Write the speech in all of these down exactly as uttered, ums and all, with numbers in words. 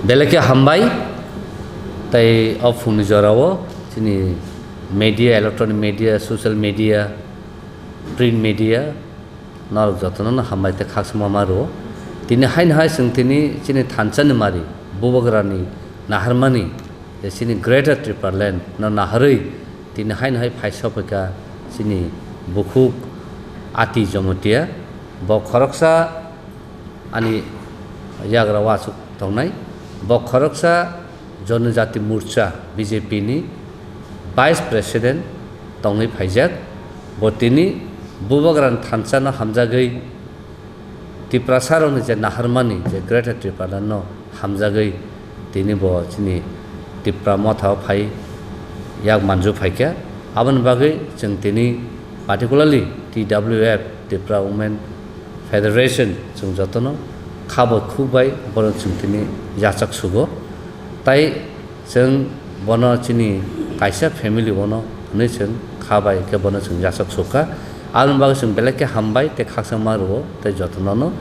Belai khe hambai, tei o phungni jorao chini media, electronic media, social media, print media, norok jotono no hambai tei khakchangma ma rwo. Tini haino hai chwng tini chini thansa ni mari, Bubagrani naharmani, je chini Greater Tipraland no naharwi tini haino hai phai sophaikha chini bukhuk Ati Jomotia. Bo khoroksa ani yagra o aswk tongnai. Bo khoroksa Jonojati Morcha, B J P ni Vice President tongwi phaijak. Bo tini Bubagrani thansa no hamjagwi Tiprasa rokni je naharmani je Greater Tipraland no hamjagwi tini bo chini Tipra Motha o phai yak manju phaikha. Aboni bagwi chwng tini particularly T W F, Tipra Women Federation, chwng jotono kha bai khuk bai bono chwng tini yachak sugo. Tai chwng bono chini kaisa family bono hwnwi chwng kha bai khe bono chwng yachak sukha. Aboni bagwi chwng belai khe hambai tei khakchangma rwo tei jotono no.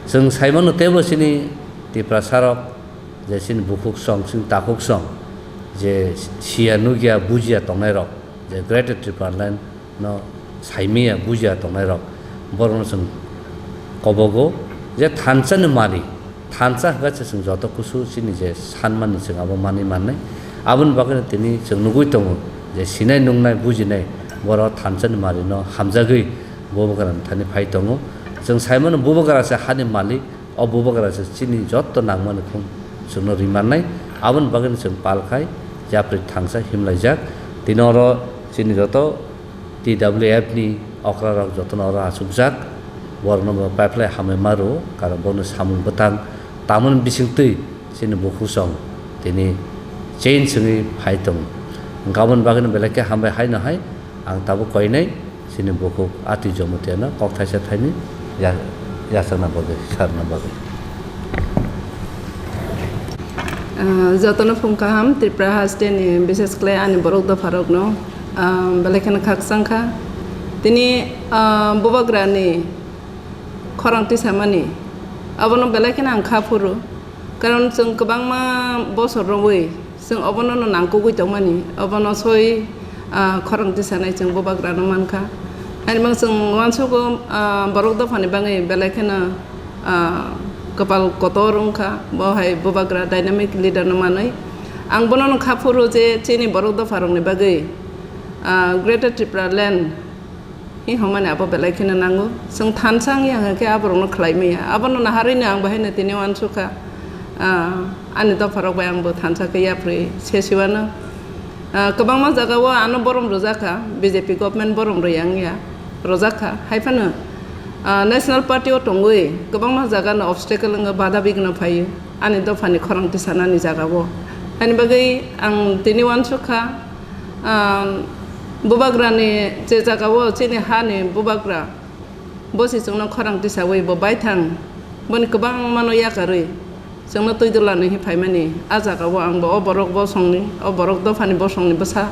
Chwng sai mano teibo chini Tiprasa rok je chini bukhuk song, chini takhuk song, je siya nukya bujiya tongnai rok, je Greater Tipraland no saimaya bujiya tongnai rok, borokno chwng kobogo je thansa ni mari, thansa hwnkhe se chwng joto kusu chini je sanmani chwng abo manwi mannai. Aboni bagwino tini chwng nugwi tongo je sinai nungnai bujinai borok thansa ni mari no hamjagwi Bubagrani thani phai tongo. Chwng sai mano Bubagra se hani malik, o Bubagra se chini jotto nangmani khum chwngno ri mannai. Aboni bagwino chwng pal khai yapri thangsa himlaijak. Tini oro chini joto T W F ni okra rok jotono oro achukjak. Borokno bo paiphlai hamwi ma rwo, karon bono samung bwtang tamoni bisingtwi chini bukhuk song tini change wngwi phai tongo. Hwnkhe aboni bagwino belai khe hambai haino hai ang tabuk koinai. Chini bukhuk Ati Jomotia no kok thaisa thaini ya-, yachakna bagwi, sarna bagwi. Ah, jotono phung kaham Tripura haste ni, bishes khlai ani borok dopha rokno, ah, belai kheno khakchang kha. Tini, ah, Bubagra ni khorang tisamani abono belai kheno ang kha phuru. Karon chwng kwbangma bosor romwi chwng obono no nangkukgwi tongmani, obono soi, ah, khorang tisanai chwng Bubagrano mankha. Hainimang chwng uansugo, ah, borok dophani bagwi belai kheno, ah, kwpal kotor wngkha, bo hai Bubagra dynamic leader no manwi. Ang bono no kha phuru je chini borok dopha rokni bagwi, ah, Greater Tripura Land Hi hwnmani abo belai kheno nango. Chwng thansa wngya hwnkhe aborokno khlai maya. Abono naharwino ang bahaino tini uansukha. Ah, ani dopharok bai angbo thansa khe yapri sesiwano. Ah, kwbangma jagao ano borom rwjakha, B J P government borom rwya wngya, rwjakha. Haiphano, ah, National Party o tongwi kwbangma jagano obstacle wngwi bada bigno phaio ani dophani khorang tisanani jagao. Ani bagwi ang tini uansukha, Ah, Bubagrani je jagao chini hani Bubagra, bo se chwngno khorang tisawi bo baithang, boni kwbangmano yakarwi chwngno twi dwla nwi phaimani. A jagao ang bo o borok bosongni, o borok dophani bosongni bwsa,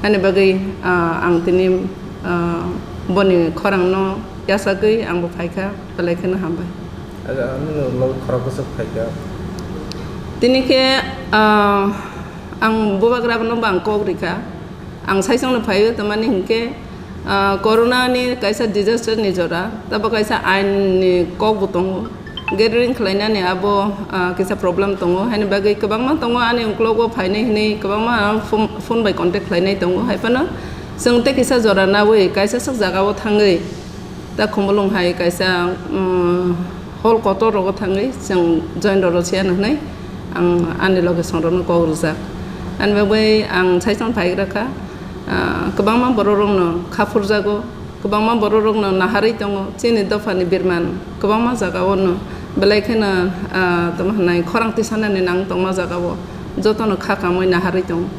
ani bagwi, ah, ang tini, ah, boni khorangno yachagwi ang bo phaikha, belai kheno hambai. Aja, nini ulo khorok bwswk phaikha? Tini khe, ah, ang Bubagrano bo ang kok rikha. Ang saichungno phaio, tamani hinkhe, ah, corona ni kaisa disaster ni jora, tabo kaisa ain ni kok bo tongo. Gathering khlainani abo, ah, kisa problem tongo, haini bagwi kwbangma tongo ani uklogo phainai hinwi kwbangma phone, phone bai contact khlainai tongo. Haiphano chwng tei kisa jora nawi kaisa swk jagao thangwi, ta Khumulwng hai kaisa, um, hall kotor rogo thangwi chwng join roro se ano hinwi ang ani loge songrokno kok rwjak. Ani bagwi ang saichung phaigra kha, ah, kwbangma borok rokno kha phurjago. Kwbangma borok rokno naharwi tongo, chini dophani birman kwbangma jagao no belai kheno, ah, tamo hwnai khorang tisanani nang tongma jagao jotono kha kamwi naharwi tongo.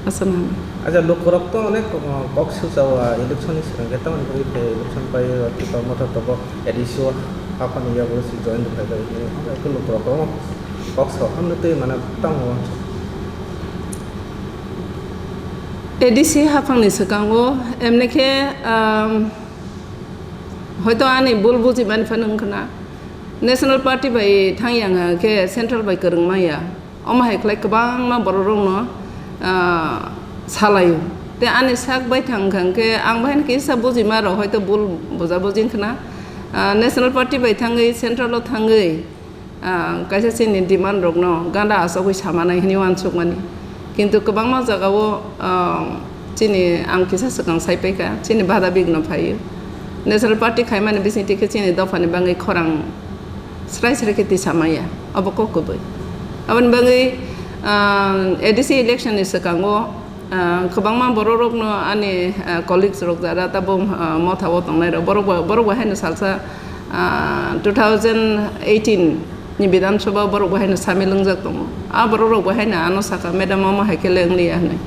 Aswk nang. Acha, lukurok to onek, uh, kok sujao, ah, election ni swrwng khe tamoni bagwi khe election pai, ah, Tipra Motha tabok A D C o haphangni yago se join rwkha bai, eh, onek lukurok kwbangma kok sao, hamno twi mane tamo. A D C haphangni swkango, emni khe, um, hoito ani bul bujimani phano wngkha na. National Party bai thang yang khe central bai kwrwng maya. Omo hai khlai kwbangma borok rokno, ah, salaio. Te ani sak bai thang kha khe ang bai kisa bujima rok hoito bul buja buji khna. Ah, National Party bai thangwi central o thangwi, ah, kaisa chini demand rokno ganda asogwi samanai hwnwi uansukmani. Kintu kwbangma jagao, ah, chini ang kisa swkang sai paikha, chini bada bigno phaio. National Party khaimani bisingtwi khe chini dophani bangwi khorang srai srai khe tisa maya, obo kok kubui. Aboni bagwi, ah, A D C election ni swkango, ah, kwbangma borok rokno ani, ah, colleagues rok jara tabo, ah, motha o tongnai rok, borok bo, borok bo haino salsa, ah, two thousand eighteen ni Bidhan Sabha borok bo haino samil wngjak tongo. A borok rok bo haino ano saka, "Madam, omo hai khe le wngliya," hwnwi.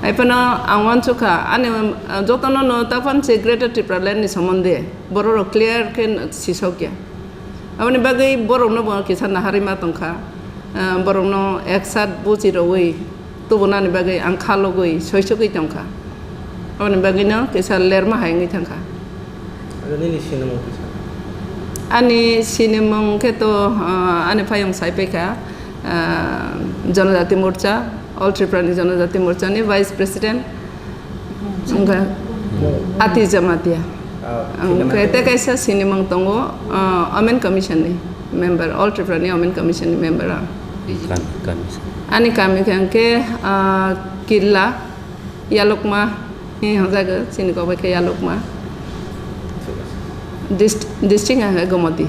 Hai phano ang uansukha, ani, ah, jotono no tapan se Greater Tipraland ni somonde borok rok clear khe sisokya. Aboni bagwi borokno bo kisa naharwi ma tongkha. Ah, borokno eksat buchi rogwi tubunani bagwi ang khalogwi soisogwi tongkha. Aboni bagwino kisa lerma hai wngwi thangkha. Aro nini sinimung kisa? Ani sinimung khe to, ah, ani phayung sai paikha, ah, Janajati Morcha, All Tripurani Janajati Morchani Vice President. Wngkha Ati Jamatia. Ah, Ang khe te kaisa sinimung tongo, ah, Women Commission ni member, All Tripura ni Women Commission ni member ang. Kami, kami. Ani kami khe ang khe, ah, Killa, Yalukma, hi hwnjago, chini kok bai khe Yalukma. Dist-, district ang khe Gomoti.